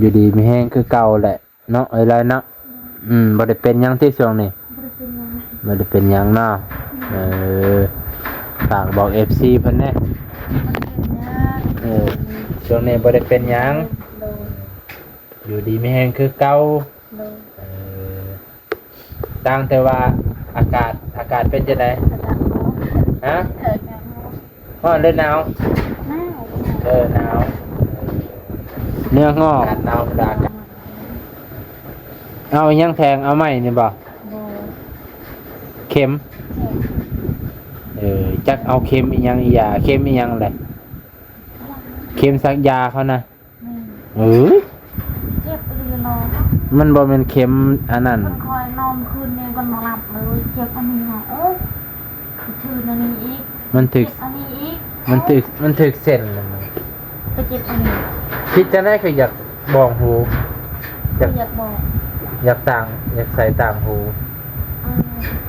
ຢູ່ດີມີແຮງຄືເກົ່າແຫຼະເນາະ ເອື້ອຍຫຼ້າເນາະ. ອືມ ບໍ່ໄດ້ເປັນຫຍັງຕິຊ່ວງນີ້? ບໍ່ໄດ້ເປັນຫຍັງ ບໍ່ໄດ້ເປັນຫຍັງເນາະ. ເອີ ຝາກບອກເອັຟຊີເພິ່ນແດ່. ບໍ່ໄດ້ເປັນຫຍັງ ເອີ ຊ່ວງນີ້ບໍ່ໄດ້ເປັນຫຍັງ ໂດຍ ຢູ່ດີມີແຮງຄືເກົ່າ. ໂດຍ ເອີ ຕ່າງແຕ່ວ່າອາກາດ ອາກາດເປັນຈັ່ງໃດ? ອາກາດຮ້ອນ ຮະ? ເອີ ອາກາດຮ້ອນ ຮ້ອນຫຼືໜາວ? ໜາວ ເອີ ໜາວ ເນື້ອງອກ ອາກາດໜາວ ອາກາດ ເອົາອີ່ຫຍັງແທງ? ເອົາໄມ້ນີ້ບໍ່? ບໍ່ ເຂັມ ເຂັມ ເອີ ຈັກເອົາເຂັມອີ່ຫຍັງ ອີ່ຢາ ເຂັມອີ່ຫຍັງແຫຼະ ເຂັມສັກຢາເຂົານະ. ແມ່ນ ເອີຍ ເຈັບອີ່ຫຼີເນາະ ມັນບໍ່ແມ່ນເຂັມອັນນັ້ນ ມັນຄ່ອຍນອນຄືນນີ້ກໍບໍ່ຫຼັບເລີຍ ເຈັບອັນນີ້ຫາ ເອີຍ ຖືກອັນນີ້ອີກ ມັນຖືກ ເຈັບອັນນີ້ອີກ ມັນຖືກ ເອີຍ ມັນຖືກເສັ້ນນັ້ນນະ ໄປເຈັບອັນນີ້ ຄິດຈັ່ງໃດຄືຢາກບອງຫູ ຢາກ ຢາກບອງ ຢາກຕ່າງ ຢາກໃສ່ຕ່າງຫູ. ເອີ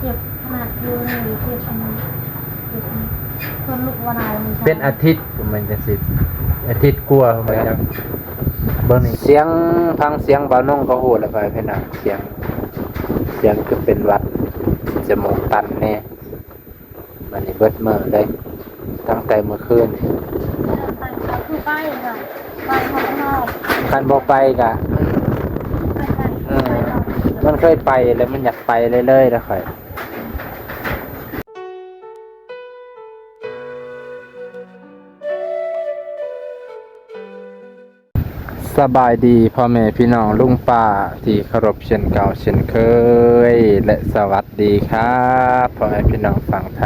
ເຈັບຂະໜາດຢູ່ນີ້ ເຈັບອັນນີ້ ເຈັບອັນນີ້ ຄົນລຸກບໍ່ໄດ້ ເປັນອາທິດ ປະມານຈັ່ງຊີ້ ອາທິດກວ່າ ປະມານຈັ່ງ ເບິ່ງນີ້ ສຽງ ຟັງສຽງບ່າວນົງກໍຮູ້ແລ້ວ ພໍ່ແມ່ພີ່ນ້ອງ ສຽງ ສຽງຄືເປັນຫວັດ ຈະມູກຕັນແດ່. ບັດນີ້ເບິດມື້ເລີຍ ຕັ້ງແຕ່ມື້ຄືນນີ້ ເອີ ໄປ ໄປຄືໄປ ໄປຮອດຮອດ ຄັນບໍ່ໄປກະ ໄປໄປ ເອີ ໄປຮອດ ມັນເຄີຍໄປແລ້ວ ມັນຢາກໄປເລື້ອຍໆ ແລ້ວຂ້ອຍ. ສະບາຍດີພໍ່ແມ່ພີ່ນ້ອງລຸງປ້າທີ່ເຄົາລົບເຊັ່ນເກົ່າເຊັ່ນເຄີຍ ແລະ ສະຫວັດດີຄັບພໍ່ແມ່ພີ່ນ້ອງຝັ່ງໄທ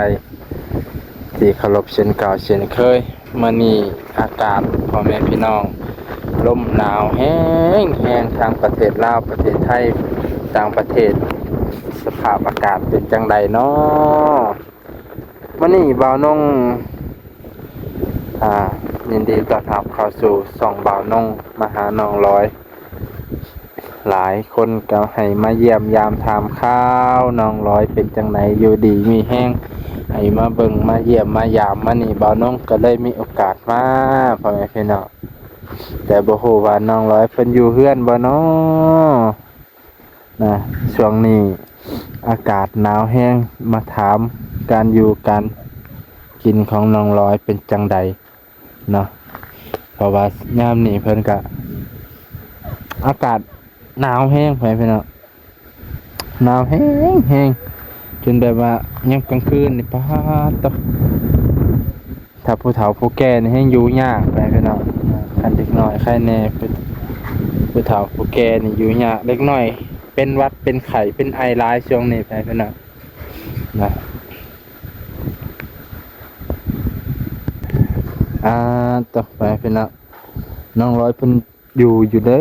ທີ່ເຄົາລົບເຊັ່ນເກົ່າເຊັ່ນເຄີຍ. ມື້ນີ້ອາກາດພໍ່ແມ່ພີ່ນ້ອງ ລົມໜາວແຮງໆ ທາງປະເທດລາວ ປະເທດໄທ ຕ່າງປະເທດ ສະພາບອາກາດເປັນຈັ່ງໃດເນາະ? ມື້ນີ້ບ່າວນົງ ອ່າ ຍິນດີຕ້ອນຮັບເຂົ້າສູ່ຊ່ອງບ່າວນົງມາຫານ້ອງລອຍ. ຫຼາຍຄົນກໍໃຫ້ມາຢ້ຽມຢາມຖາມຂ່າວ ນ້ອງລອຍເປັນຈັ່ງໃດ ຢູ່ດີມີແຮງ ໃຫ້ມາເບິ່ງມາຢ້ຽມມາຢາມ. ມື້ນີ້ບ່າວນົງກໍເລີຍມີໂອກາດມາ ພໍ່ແມ່ພີ່ນ້ອງ ແຕ່ບໍ່ຮູ້ວ່ານ້ອງລອຍເພິ່ນຢູ່ເຮືອນບໍ່ນໍ? ນະ ຊ່ວງນີ້ອາກາດໜາວແຮງ ມາຖາມການຢູ່ການກິນຂອງນ້ອງລອຍເປັນຈັ່ງໃດເນາະ ເພາະວ່າຍາມນີ້ເພິ່ນກະ ອາກາດໜາວແຮງ ພໍ່ແມ່ພີ່ນ້ອງ ໜາວແຮງໆ ຈົນແບບວ່າຍາມກາງຄືນນີ້ ປາດໂທ້ ຖ້າຜູ້ເຖົ້າຜູ້ແກ່ນີ້ແຮ່ງຢູ່ຍາກໄປພີ່ນ້ອງ. ຄັນເດັກນ້ອຍໄຄແດ່ ຜູ້ ຜູ້ເຖົ້າຜູ້ແກ່ນີ້ຢູ່ຍາກ. ເດັກນ້ອຍເປັນຫວັດເປັນໄຂ້ເປັນໄອຫຼາຍຊ່ວງນີ້ໄປພີ່ນ້ອງນະ. ອ່າ ຕໍ່ໄປພີ່ນ້ອງ ນ້ອງລອຍເພິ່ນ ຢູ່ ຢູ່ເດີ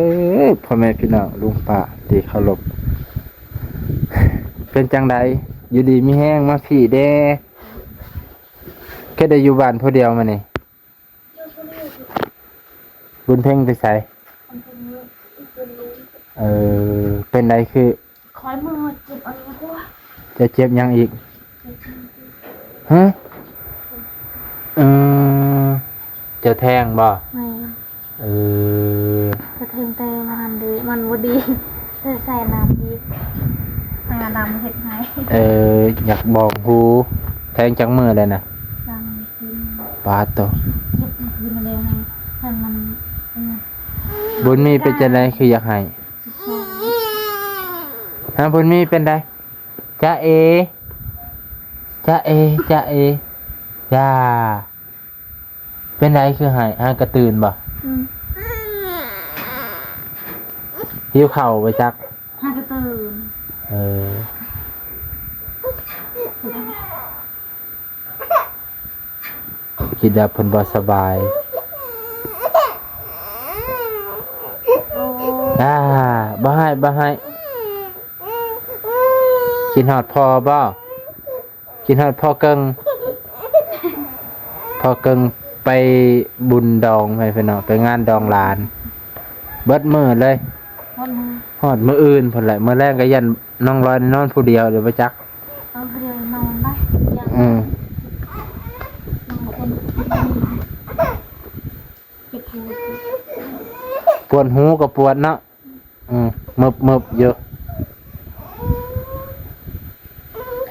ພໍ່ແມ່ພີ່ນ້ອງ ລຸງປ້າທີ່ເຄົາລົບ. ເປັນຈັ່ງໃດ ຢູ່ດີມີແຮງ ມາພີ້ແດ່. ຄືໄດ້ຢູ່ບ້ານຜູ້ດຽວມື້ນີ້? ບຸນເພັງໄປໃສ? ເອີ ເປັນໃດຄື ຂ້ອຍມືເຈັບອັນນີ້ກວ່າ. ເຈົ້າເຈັບຫຍັງອີກ? ຮະ? ເອີ ເຈົ້າແທງບໍ່? ແມ່ນ. ເອີ ກະແທງແຕ່ມັນຫັ້ນເດ້ ມັນບໍ່ດີ ເລີຍໃສ່ນ້ຳອີກ ຫານ້ຳເຮັດໃຫ້. ເອີ ຢາກບອງຫູ. ແທງຈັກມື້ແລ້ວນະ? ສາມມື້. ປາດໂທ້ ເຈັບມື້ຄືນແລ້ວ ໃຫ້ມັນ ບຸນມີເປັນຈັ່ງໃດ ຄືຢາກໄຫ້? ຮະ ບຸນມີເປັນໃດ? ຈາເອ ຈາເອ ຈາເອ ຢ່າ ເປັນໃດຄືໄຫ້? ຫາກະຕື່ນບໍ່? ອືມ ຫິວເຂົ້າບໍ່ຈັກ? ຫາກະຕື່ນ. ເອີ ຄິດວ່າເພິ່ນບໍ່ສະບາຍ. ໂອ້ ອ່າ ບໍ່ໃຫ້ ບໍ່ໃຫ້. ຄິດຮອດພໍ່ບໍ່? ຄິດຮອດພໍ່ເກິ່ງ. ພໍ່ເກິ່ງໄປບຸນດອງ ໄປພີ່ນ້ອງ ໄປງານດອງຫຼານ ເບິດມື້ເລີຍ. ຮອດມື້ ຮອດມື້ອື່ນພຸ້ນແຫຼະ. ມື້ແລງກໍຢ້ານນ້ອງລອຍນອນຜູ້ດຽວເລີຍບໍ່ຈັກ. ນອນຜູ້ດຽວນອນໄດ້. ອືມ ນອນຄົນ ເຈັບຫົວ. ປວດຫູກໍປວດເນາະ. ອືມ ເມີບໆຢູ່.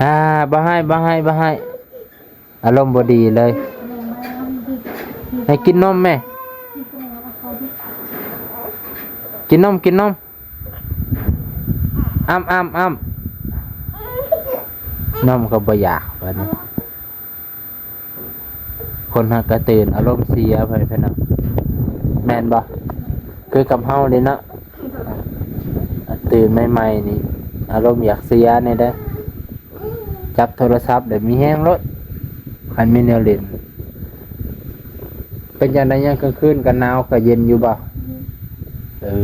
ອາ ບໍ່ໃຫ້ ບໍ່ໃຫ້ ບໍ່ໃຫ້. ອາລົມບໍ່ດີເລີຍ. ໃຫ້ກິນນົມແມ່. ກິນນົມ ກິນນົມ. ອ້ຳ ອ້ຳ ອ້ຳ. ນົມກໍບໍ່ຢາກບາດນີ້. ຄົນຫາກະຕື່ນອາລົມເສຍ ພໍ່ແມ່ພີ່ນ້ອງ ແມ່ນບໍ່? ຄືກັບເຮົາເດ້ເນາະ ຕື່ນໃໝ່ໆນີ້ ອາລົມຢາກເສຍແດ່ເດ້. ຈັບໂທລະສັບແລ້ວມີແຮງໂລດ ຄັນມີແນວຫຼິ້ນ. ເປັນຈັ່ງໃດ ຍາມກາງຄືນກໍໜາວກໍເຢັນຢູ່ບໍ່? ເອີ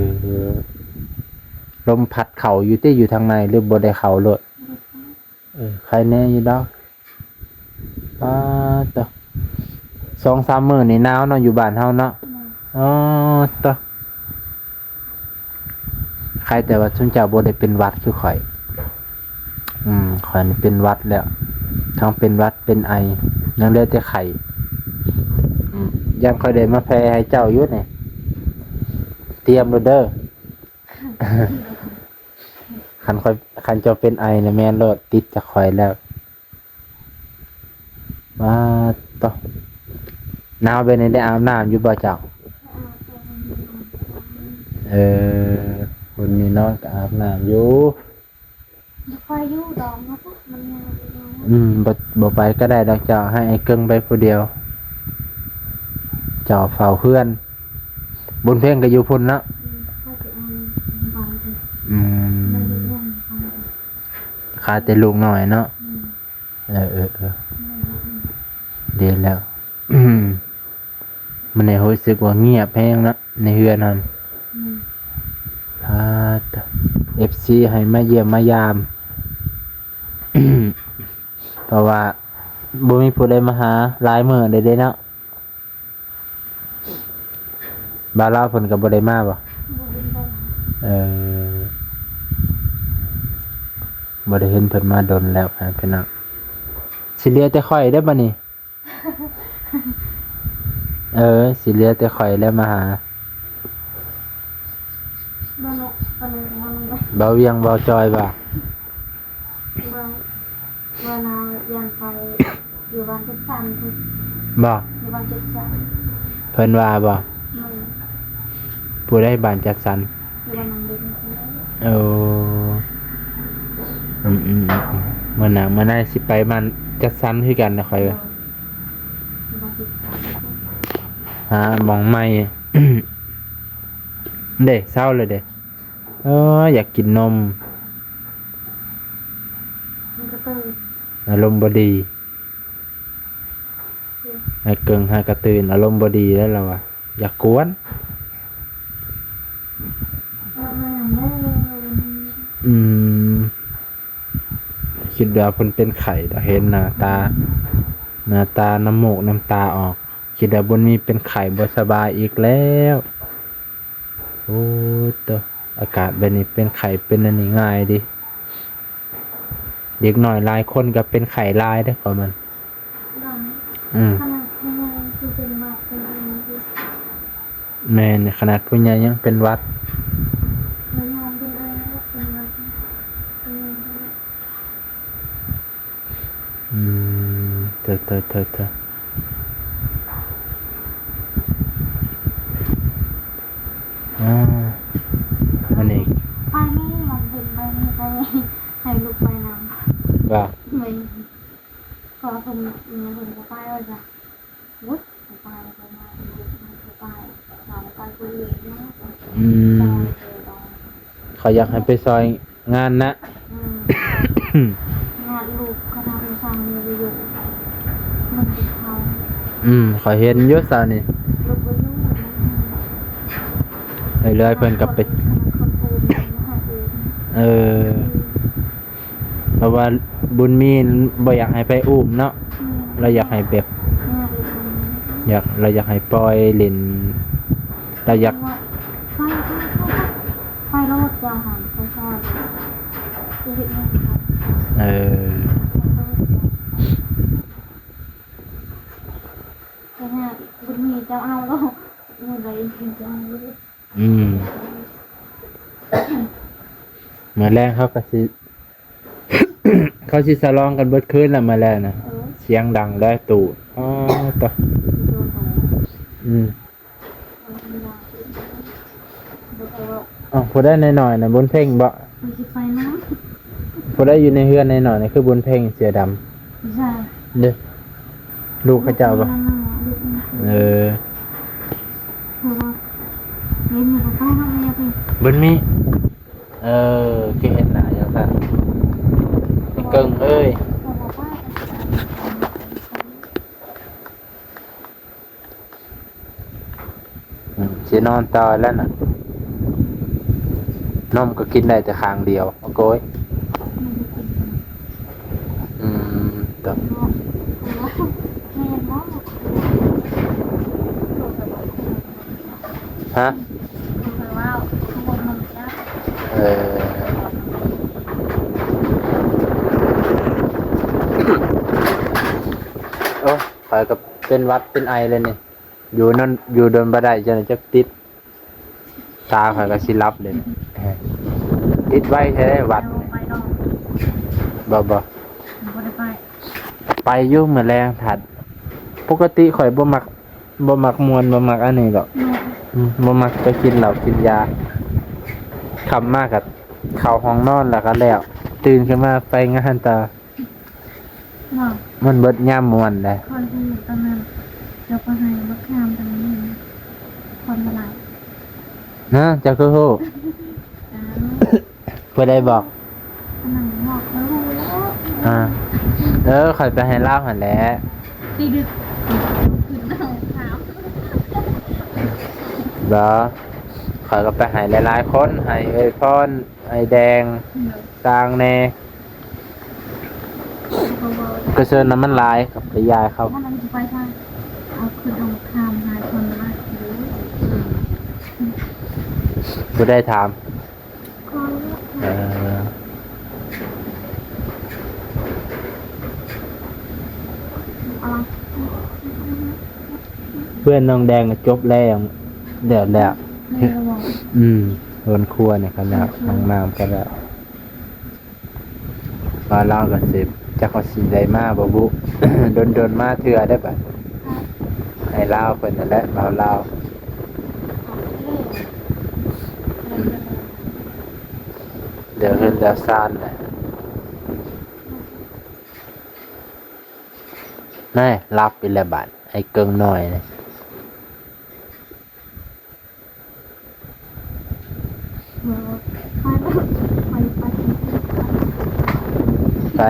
ລົມພັດເຂົ້າຢູ່ຕິ ຢູ່ທາງໃນ ຫຼືບໍ່ໄດ້ເຂົ້າໂລດ? ເອີ ໄຄແນ່ຢູ່ດອກ. ປາດໂທ້ ສອງສາມມື້ນີ້ໜາວເນາະ ຢູ່ບ້ານເຮົາເນາະ. ອໍ ໂທ້ ໄຄແຕ່ວ່າຊຸມເຈົ້າບໍ່ໄດ້ເປັນຫວັດຄືຂ້ອຍ. ອືມ ຂ້ອຍນີ້ເປັນຫວັດແລ້ວ ທັງເປັນຫວັດເປັນໄອ ຍັງເຫຼືອແຕ່ໄຂ້. ອືມ ຢ້ານຂ້ອຍໄດ້ມາແຜ່ໃຫ້ເຈົ້າຢູ່ນີ້ ຕຽມໂລດເດີ. ຄັນຂ້ອຍ ຄັນເຈົ້າເປັນໄອນະ ແມ່ນໂລດ ຕິດຈາກຂ້ອຍແລ້ວ. ປາດໂທ້ ໜາວແບບນີ້ໄດ້ອາບນ້ຳຢູ່ບໍ່ເຈົ້າ? ເອີ ຄົນນີ້ນອນກໍອາບນ້ຳຢູ່. ບໍ່ຄ່ອຍຢູ່ດອກເນາະ ມັນຍາກຢູ່. ອືມ ບໍ່ ບໍ່ໄປກໍໄດ້ດອກເຈົ້າ ໃຫ້ອ້າຍເກິ່ງໄປຜູ້ດຽວ ເຈົ້າເຝົ້າເຮືອນ. ບຸນເພັງກໍຢູ່ພຸ້ນເນາະ. ອືມ ຂ້ອຍຊິເອົາບ້ານເພິ່ນ. ອືມ ໄດ້ຢູ່ເຮືອນເຂົາ. ຂາດແຕ່ລູກນ້ອຍເນາະ. ອືມ ເອີໆໆ ແມ່ນ ດີແລ້ວ. ມື້ນີ້ຮູ້ສຶກວ່າງຽບແຮງເນາະ ໃນເຮືອນຫັ້ນ. ອືມ ອາ ເອັຟຊີໃຫ້ມາຢ້ຽມມາຢາມ ເພາະວ່າບໍ່ມີຜູ້ໃດມາຫາຫຼາຍມື້ແລ້ວເດ້ເນາະ. ບ່າວລາວເພິ່ນກໍບໍ່ໄດ້ມາບໍ່? ບໍ່ໄດ້ມາ. ເອີ ບໍ່ໄດ້ເຫັນເພິ່ນມາດົນແລ້ວ ພີ່ນ້ອງ. ຊິເຫຼືອແຕ່ຂ້ອຍເດີ້ບັດນີ້. ເອີ ຊິເຫຼືອແຕ່ຂ້ອຍແລ້ວມາຫາ. ບໍ່ເນາະ ອັນນັ້ນ ເວົ້າວຽງ ເວົ້າຈອຍບໍ່? ບໍ່ ວ່າລາວຢ້ານໄປຢູ່ບ້ານຈັດສັນພຸ້ນ. ບໍ່? ຢູ່ບ້ານຈັດສັນ. ເພິ່ນວ່າບໍ່? ແມ່ນ. ຜູ້ໃດບ້ານຈັດສັນ? ຢູ່ບ້ານນາງເບັນ. ໂອ້ ອືມໆໆ ມື້ໜ້າມື້ໃນຊິໄປບ້ານຈັດສັນຄືກັນນະ ຂ້ອຍວ່າ. ໂດຍ ຢູ່ບ້ານຈັດສັນ ຫາໝ່ອງໃໝ່. ເດ້ ເຊົາແລ້ວເດ້. ເອີ ຢາກກິນນົມ. ມັນກໍເຕີນ ອາລົມບໍ່ດີ. ອືມ ອ້າຍເກິ່ງຫາກະຕື່ນອາລົມບໍ່ດີແລ້ວລາວວ່າ ຢາກກວນ. ອືມ ຄິດວ່າເພິ່ນເປັນໄຂ້ດອກ ເຫັນໜ້າຕາ ໜ້າຕາ ນ້ຳມູກນ້ຳຕາອອກ. ຄິດວ່າບຸນມີເປັນໄຂ້ບໍ່ສະບາຍອີກແລ້ວ. ໂອ້ໂຕ ອາກາດແບບນີ້ເປັນໄຂ້ເປັນອັນນີ້ງ່າຍເດ້. ເດັກນ້ອຍຫຼາຍຄົນກໍເປັນໄຂ້ຫຼາຍເດ້ ປະມານ ບາງ ອືມ ຂະໜາດຜູ້ໃຫຍ່ຄືເປັນຫວັດເປັນອີ່ຫຍັງ. ແມ່ນ ຂະໜາດຜູ້ໃຫຍ່ຍັງເປັນຫວັດ. ເປັນຫວັດ ເປັນໄອ ເປັນຫວັດ ເປັນຫຍັງ. ອືມ ເຕີໆໆໆ ອາ ມື້ນີ້ ໄປແມ່ ວັນເພິ່ນໄປແມ່ ໄປແມ່ ໃຫ້ລູກໄປນຳ ວ່າ ແມ່ນ ເພາະວ່າເພິ່ນ ເພິ່ນກໍໄປວ່າຊັ້ນ. ອືມ ເຂົາຢາກໃຫ້ໄປຊ່ອຍງານນະ. ອືມ ງານລູກເຂົາທຳສ້າງຢູ່ຢູ່ ມັນເປັນເຂົາ. ອືມ ຂ້ອຍເຫັນຢູ່ຊາວນີ້ ເລື້ອຍໆ ເພິ່ນກໍໄປ ເອີ. ເພາະວ່າບຸນມີບໍ່ຢາກໃຫ້ໄປອູ້ມເນາະ. ອືມ ລາວຢາກໃຫ້ແບບ ຢາກ ລາວຢາກໃຫ້ປ່ອຍຫຼິ້ນ ລາວຢາກ ໄປ ໄປ ໄປ ໄປໂລດ ຢ່າຫັ້ນ ໄປຊ້ອນ ຊິເຮັດຫຍັງ. ເອີ ໄປໂລດ ຢ່າ ໄປຫາບຸນມີເຈົ້າເອົາໂລດ ມື້ໃດເຈົ້າເອົາໂລດ. ອືມ ມື້ແລງເຂົາກໍຊິ ເຂົາຊິສະຫຼອງກັນເບິດຄືນລະມື້ແລງນະ. ເອີ ສຽງດັງແລ້ວຕູດ. ອໍ ຕະ ອືມ ເອົາ ຜູ້ໃດນ້ອຍໆນະ ບຸນເພັງບໍ? ຂ້ອຍຊິໄປນຳ. ຜູ້ໃດຢູ່ໃນເຮືອນນ້ອຍໆນະ ຄືບຸນເພັງເສື້ອດຳ? ໃຊ່ ເດ້ ລູກເຂົາເຈົ້າບໍ? ລູກນັ້ນນະ ລູກນັ້ນ. ເອີ ເພາະວ່າເຫັນຢູ່ບໍ່ໄປເນາະ ແມ່ເພິ່ນ ບຸນມີ. ເອີ ຄືເຫັນໜ້າຈັ່ງຊັ້ນ ເກິ່ງເອີຍ. ອືມ ຊິນອນຕໍ່ແລ້ວນະ. ນົມກໍກິນໄດ້ແຕ່ຂ້າງດຽວ. ໂອ້ໂກຍ ອືມ ຕະ ຮະ? ເອີ ໂອ້ຍ ຂ້ອຍກໍເປັນຫວັດເປັນໄອແລ້ວນີ້. ຢູ່ນັ້ນ ຢູ່ດົນບໍ່ໄດ້ ຈັ່ງໃດຈັກຕິດ ຕາຂ້ອຍກໍຊິຫຼັບເດ້. ຕິດໄວແທ້ຫວັດ. ບໍ່ ບໍ່ ບໍ່ໄດ້ໄປ. ໄປຢູ່ມື້ແລງ ຖ້າ ປົກກະຕິຂ້ອຍບໍ່ມັກ ບໍ່ມັກມ່ວນ ບໍ່ມັກອັນນີ້ດອກ. ອືມ ບໍ່ມັກໄປກິນເຫຼົ້າກິນຢາ. ຄ່ຳມາກໍເຂົ້າຫ້ອງນອນແລ້ວກໍແລ້ວ. ຕື່ນຂຶ້ນມາໄປງານຕໍ່. ມັນເບິດຍາມມ່ວນແລ້ວ. ຂ້ອຍຮູ້ຕອນນັ້ນ ເຈົ້າໄປໃຫ້ບັກຄາມຕອນນີ້ ຄວາມລະລາຍ. ຮະ? ເຈົ້າຄືຮູ້? ອ້າວ ຜູ້ໃດບອກ? ອັນນັ້ນບອກ ຂ້ອຍຮູ້ແລ້ວ. ອ່າ ເອີ ຂ້ອຍໄປໃຫ້ລາວຫັ້ນແຫຼະ. ຕິດຶກ ບໍ່ ຂ້ອຍກໍໄປໃຫ້ຫຼາຍໆຄົນ ໃຫ້ເອື້ອຍພອນ ໄອ້ແດງ ໂດຍ ຕ່າງແດ່ ເຂົາເວົ້າ ກະເຊີນນຳມັນຫຼາຍ ກັບໄປຢາຍເຂົາ. ມັນຊິໄປທາງ ເອົາຂຶ້ນເອົາຄາມຫາຄົນຫຼາຍຢູ່. ອືມ ບໍ່ໄດ້ຖາມ. ຂໍ ເອີ ເອົາ ເພື່ອນນ້ອງແດງກໍຈົບແລ້ວ ແລ້ວ ແລ້ວ. ແລ້ວບໍ່? ອືມ ເຮືອນຄົວນີ້ກໍແລ້ວ ຫ້ອງນ້ຳກໍແລ້ວ. ວ່າລາວກໍຊິ ຈັກວ່າຊິໄດ້ມາບໍ່ບຸ ດົນໆມາເທື່ອໄດ້ບັດ. ໃຫ້ລາວເພິ່ນນັ້ນແຫຼະ ບ່າວລາວ. ເຫຼືອເຮືອນເຫຼືອຊານແຫຼະ. ແນ່ ຫຼັບອີກແລ້ວບາດ ໄອ້ເກິ່ງນ້ອຍນີ້. ໄປ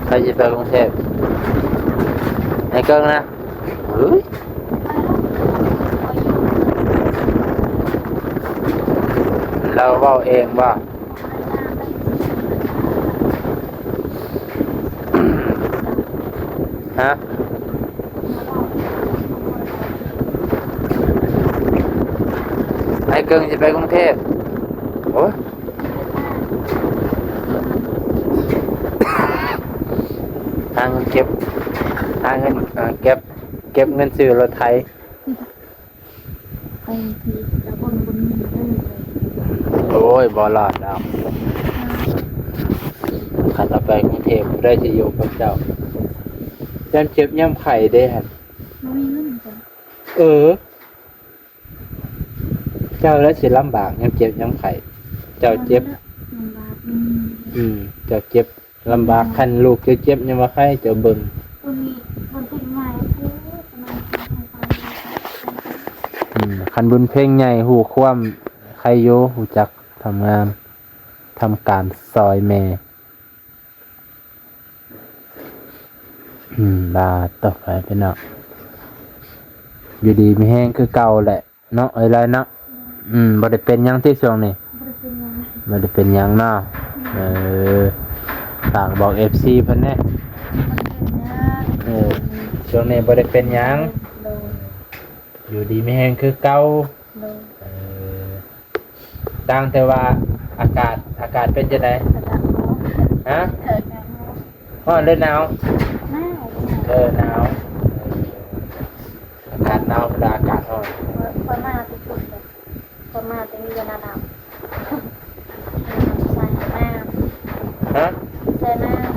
ໃຜຊິໄປກຸງເທບ? ໄອ້ເກິ່ງນະ? ເຮີ້ຍ ລາວເວົ້າເອງບໍ່? ຮະ? ໄອ້ເກິ່ງຊິໄປກຸງເທບ. ໂອ້ຍ ຫາເງິນເກັບ ຫາເງິນ ເອີ ເກັບ ເກັບເງິນຊື້ລົດໄຖ. ໄປທີ່ຈະຄົນບໍ່ມີເດີ. ໂອ້ຍ ບໍ່ລອດດອກ. ຄັນເຮົາໄປກຸງເທບ ຜູ້ໃດຊິຢູ່ກັບເຈົ້າ? ຍາມເຈັບຍາມໄຂ້ເດ້ຫັ້ນ. ບໍ່ມີເງິນ. ເອີ ເຈົ້າແລ້ວຊິລຳບາກຍາມເຈັບຍາມໄຂ້. ເຈົ້າເຈັບ ລຳບາກ. ອືມ ເຈົ້າເຈັບ ລຳບາກ. ຄັນລູກເຈົ້າເຈັບຍັງວ່າໄຄ ເຈົ້າເບິ່ງ. ອືມ ຄັນບຸນເພັງໃຫຍ່ຮູ້ຄວາມ ໄຄຢູ່ ຮູ້ຈັກທຳງານ ທຳການຊ່ອຍແມ່. ອືມ ບາດຕົກໄປພີ່ນ້ອງ ຢູ່ດີມີແຮງຄືເກົ່າແຫຼະ. ເນາະ ເອື້ອຍລາຍເນາະ. ອືມ ບໍ່ໄດ້ເປັນຫຍັງຕິຊ່ວງນີ້? ບໍ່ໄດ້ເປັນຫຍັງ ບໍ່ໄດ້ເປັນຫຍັງເນາະ. ອືມ ເອີ ຝາກບອກເອັບຊີເພິ່ນແດ່. ບໍ່ໄດ້ເປັນຫຍັງ ເອີ ຊ່ວງນີ້ບໍ່ໄດ້ເປັນຫຍັງ. ໂດຍ ຢູ່ດີມີແຮງຄືເກົ່າ. ໂດຍ ເອີ ຕ່າງແຕ່ວ່າອາກາດ ອາກາດເປັນຈັ່ງໃດ? ອາກາດ ຮະ? ເອີ ອາກາດ ຮ້ອນຫຼືໜາວ? ໜາວ. ເອີ ໜາວ. ເອີ ອາກາດໜາວ ເວລາອາກາດຮ້ອນ ຂ້ອຍ ຂ້ອຍມາແຕ່ພຸ້ນເດ້ ຂ້ອຍມາແຕ່ມີເວລານຳ ໃສ່ນ້ຳ ຮະ? ໃສ່ນ້ຳ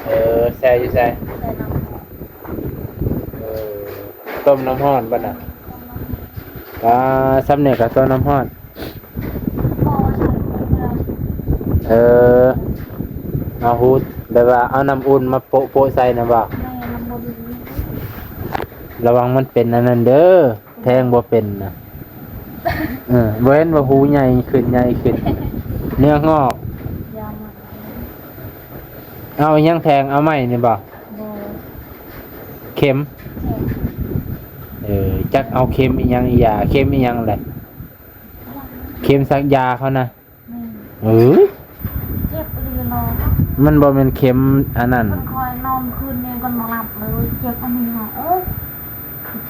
ເອີ ແຊ່ຢູ່ໃສ? ໃສ່ນ້ຳ ເອີ ຕົ້ມນ້ຳຮ້ອນບໍ່ນະ? ອ່າ ຊ່ຳນີ້ກໍຕົ້ມນ້ຳຮ້ອນ ເອີ ເອົາຫູ ແບບວ່າເອົານ້ຳອຸ່ນມາໂປະໆໃສ່ນະບໍ່? ແມ່ນ ນ້ຳບໍ່ດີ ລະວັງມັນເປັນອັນນັ້ນເດີ ແທງບໍ່ເປັນນະ ເອີ ບໍ່ເຫັນວ່າຫູໃຫຍ່ຂຶ້ນ ໃຫຍ່ຂຶ້ນ ເນື້ອງອກ ຢາມັນ ເອົາອີ່ຫຍັງແທງ ເອົາໄມ້ນີ້ບໍ່? ບໍ່ ເຂັມ ເຂັມ ເອີ ຈັກເອົາເຂັມອີ່ຫຍັງ ຢາເຂັມອີ່ຫຍັງແຫຼະ ເຂັມສັກຢາເຂົານະ ແມ່ນ ເອີ ເຈັບອີ່ຫຼີເນາະ ມັນບໍ່ແມ່ນເຂັມອັນນັ້ນ ມັນຄອຍນອນຄືນນີ້ກໍບໍ່ຫຼັບເລີຍ ເຈັບອັນນີ້ນະ ເອີ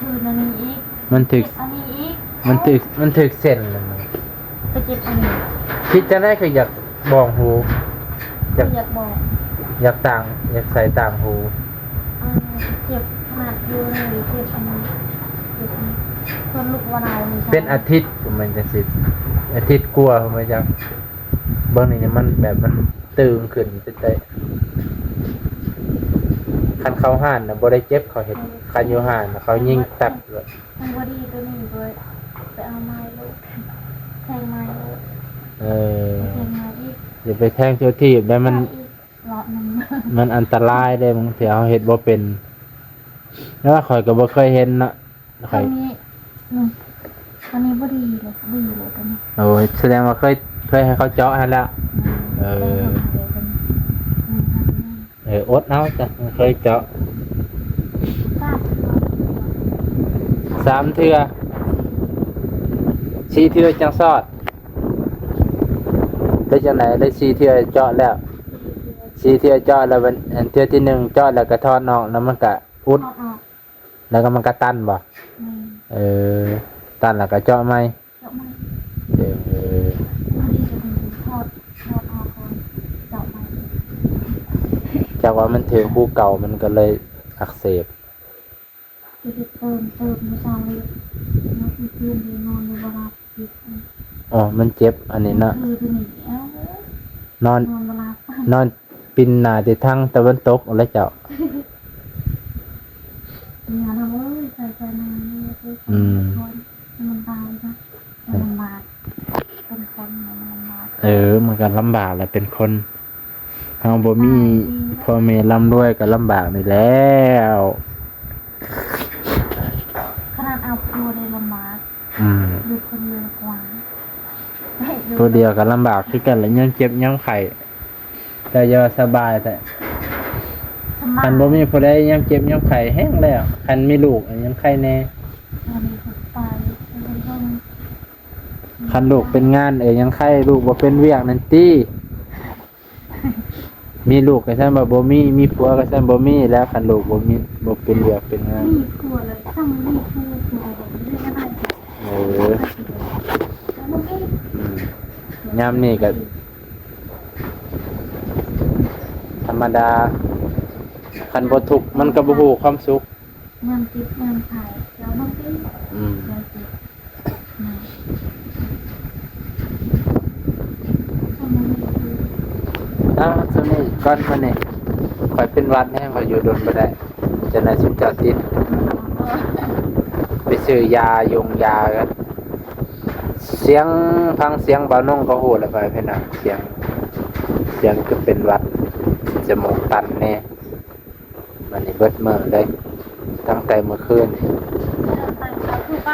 ຖືອັນນີ້ອີກ ມັນຖືກ ເຈັບອັນນີ້ອີກ ມັນຖືກ ມັນຖືກເສັ້ນ ໄປເຈັບອັນນີ້ ຄິດຈັ່ງໃດຄືຢາກບອງຫູ ຢາກ ຄືຢາກບອງ ຢາກຕ່າງ ຢາກໃສ່ຕ່າງຫູ ເອີ ເຈັບຂະໜາດຢູ່ນີ້ເຈັບອັນນີ້ ເຈັບອັນນີ້ ເພິ່ນລຸກບໍ່ໄດ້ ເປັນອາທິດ ປະມານຈັ່ງຊີ້ ອາທິດກວ່າ ປະມານຈັ່ງ ເບິ່ງນີ້ມັນແບບມັນຕຶງຂຶ້ນ ເປັນໄດ້ ຄັນເຂົ້າຮ້ານນະບໍ່ໄດ້ເຈັບ ເຂົາເຮັດ ເອີ ຄັນຢູ່ຮ້ານນະເຂົາຍິງຕັດ ມັນບໍ່ດີໂຕນີ້ເວີຍ ໄປເອົາໃໝ່ໂລດ ແທງໃໝ່ໂລດ ເອີ ແທງໃໝ່ອີກ ຢ່າໄປແທງທົ່ວທີບໄດ້ ມັນ ເອົາອີກລອບໜຶ່ງ ມັນອັນຕະລາຍເດ້ ບາງເທື່ອເຮົາເຮັດບໍ່ເປັນ ແຕ່ວ່າຂ້ອຍກໍບໍ່ເຄີຍເຫັນເນາະ ຂ້ອຍ ອັນນີ້ ນີ້ ອັນນີ້ບໍ່ດີເລີຍ ດີເລີຍຕົວນີ້ ໂອ້ຍ ສະແດງວ່າເຄີຍ ເຄີຍໃຫ້ເຂົາເຈາະຫັ້ນແຫຼະ ອືມ ເອີ ແຕ່ເຮົາເຄີຍເປັນ ອືມ ເອີ ອົດເອົາຈ້ະ ເຄີຍເຈາະ ສາມ ສາມເທື່ອ ສີ່ເທື່ອຈັ່ງຊອດ ໄດ້ຈັ່ງໃດ ໄດ້ສີ່ເທື່ອເຈາະແລ້ວ ສີ່ເທື່ອເຈາະແລ້ວ ອັນເທື່ອທີໜຶ່ງເຈາະແລ້ວກໍຖອດອອກ ແລ້ວມັນກໍອຸດ ຖອດອອກ ແລ້ວກໍມັນກໍຕັນບໍ່? ແມ່ນ ເອີ ຕັນແລ້ວກໍເຈາະໃໝ່ ເຈາະໃໝ່ ເອີ ພໍດີກໍເປັນຖອດ ຖອດອອກກ່ອນ ເຈາະໃໝ່ ຈັກວ່າມັນຖືກຮູເກົ່າ ມັນກໍເລີຍອັກເສບ ໄປເຮັດເຕີມ ເຕີມມື້ເຊົ້ານີ້ ເມື່ອຄືນນີ້ນອນບໍ່ຫຼັບ ເຈັບ ອໍ ມັນເຈັບອັນນີ້ນະ ຄືນນີ້ ເອີ ນອນ ນອນບໍ່ຫຼັບ ນອນ ປິ່ນໜ້າໄປທາງຕາເວັນຕົກແລ້ວເຈົ້າ ເອີຍ ໃສ່ໃຈນາງນີ້ ອືມ ໃຫ້ມັນຕາຍຊະ ມັນລຳບາກ ເປັນຄົນມັນລຳບາກ ເອີ ມັນກໍລຳບາກແຫຼະ ເປັນຄົນ ເຮົາບໍ່ມີ ອືມ ພໍ່ແມ່ລ່ຳລວຍກໍລຳບາກນີ້ແລ້ວ ຂະໜາດເອົາຜົວໄດ້ລຳບາກ ອືມ ຢູ່ຄົນດຽວກວ່າ ຜູ້ດຽວກໍລຳບາກຄືກັນແຫຼະ ຍາມເຈັບຍາມໄຂ້ ແຕ່ຢ່າວ່າສະບາຍແທ້ ສະບາຍ ຄັນບໍ່ມີຜູ້ໃດຍາມເຈັບຍາມໄຂ້ແຮງແລ້ວ ຄັນມີລູກຍັງໄຄແດ່ ອັນນີ້ກໍໄປ ຄັນລູກເປັນງານ ເອີ ຍັງໄຄ ລູກບໍ່ເປັນວຽກນັ້ນຕິ ມີລູກກໍຊັ້ນວ່າບໍ່ມີ ມີຜົວກໍຊັ້ນບໍ່ມີແລ້ວ ຄັນລູກບໍ່ມີ ບໍ່ເປັນວຽກເປັນງານ ມີຜົວແລ້ວ ຊ່ຳມີຜົວ ຜົວກໍບໍ່ໄດ້ ເອີ ອືມ ຍາມນີ້ກໍທຳມະດາ ຄັນບໍ່ທຸກມັນກໍບໍ່ຮູ້ຄວາມສຸກ ຍາມເຈັບຍາມໄຂ້ ເຈົ້າມັນເປັນ ອືມ ແນວເຈັບ ເອົາ ສ່ຳນີ້ກ່ອນມື້ນີ້ ຂ້ອຍເປັນຫວັດແຮງ ຂ້ອຍຢູ່ດົນບໍ່ໄດ້ ຈະໄດ້ຊຸມເຈົ້າຕິດ ໄປຊື້ຢາຢົງຢາກັນ ສຽງ ຟັງສຽງບ່າວນົງກໍຮູ້ແລ້ວ ພໍ່ແມ່ພີ່ນ້ອງ ສຽງ ສຽງຄືເປັນຫວັດ ຈະມູກຕັນແດ່. ບັດນີ້ເບິດມື້ເລີຍ ຕັ້ງແຕ່ມື້ຄືນນີ້ ໄປກໍຄືໄປ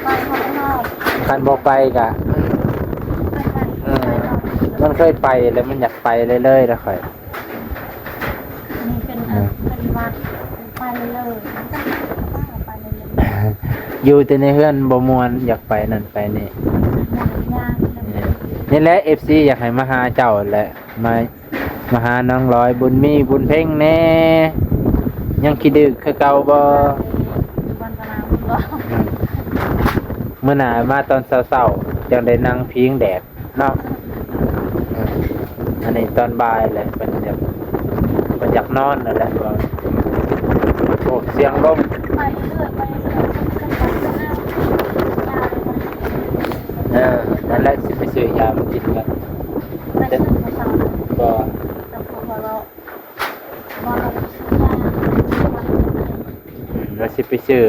ໄປຮອດນອກ ຄັນບໍ່ໄປກະ ໄປ ເອີ ໄປນອກ ມັນເຄີຍໄປແລ້ວ ມັນຢາກໄປເລື້ອຍໆ ແລ້ວຂ້ອຍ ອັນນີ້ເປັນ ເອີ ປະຕິບັດ ໄປເລື້ອຍໆ ໄປເລື້ອຍໆ ຢູ່ແຕ່ໃນເຮືອນບໍ່ມ່ວນ ຢາກໄປນັ້ນໄປນີ້ ເອີ ນີ້ແຫຼະ ເອັຟຊີ ຢາກໃຫ້ມາຫາເຈົ້າແຫຼະ ມາ ມາຫານ້ອງລອຍ ບຸນມີ ບຸນເພັງແດ່ ຍັງຂີ້ດື້ຄືເກົ່າບໍ່? ອືມ ມື້ໜ້າມາຕອນເຊົ້າໆ ຈັ່ງໄດ້ນັ່ງພິງແດດເນາະ ເອີ ອັນນີ້ຕອນບ່າຍແຫຼະ ເພິ່ນຢາກ ເພິ່ນຢາກນອນນັ້ນແຫຼະ ໂອ້ ສຽງລົມ ໄປເລື້ອຍໆ ໄປເລື້ອຍ ເອີ ນັ້ນແຫຼະ ຊິໄປຊື້ຢາມາກິນກ່ອນ. ແຕ່ບໍ່ ແຕ່ຜູ້ຂ້ອຍເວົ້າ ວ່າບໍ່ໄດ້ຊື້ຢາ ອືມ ວ່າຊິໄປຊື້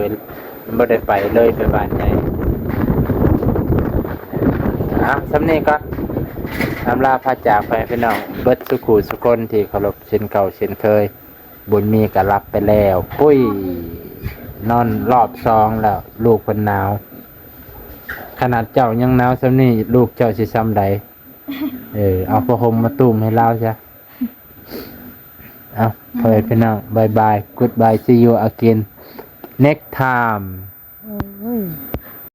ບໍ່ໄດ້ໄປເລີຍ ໄປບ້ານໃຫຍ່. ເອົາ ສ່ຳນີ້ກ່ອນ ອຳລາພາຈາກໄປ ພີ່ນ້ອງເບິດສູ່ຄູ່ສູ່ຄົນທີ່ເຄົາລົບເຊັ່ນເກົ່າເຊັ່ນເຄີຍ. ບຸນມີກໍຫຼັບໄປແລ້ວ ປຸ້ຍ ນອນຮອບສອງແລ້ວ ລູກເພິ່ນໜາວ. ຂະໜາດເຈົ້າຍັງໜາວສ່ຳນີ້ ລູກເຈົ້າຊິສ່ຳໃດ? ເອີ ເອົາຜ້າຫົ່ມມາຕຸ້ມໃຫ້ລາວຊະ. ເອົາ ພໍ່ແມ່ພີ່ນ້ອງ ບາຍບາຍ Goodbye, see you again next time. ໂອ້ຍ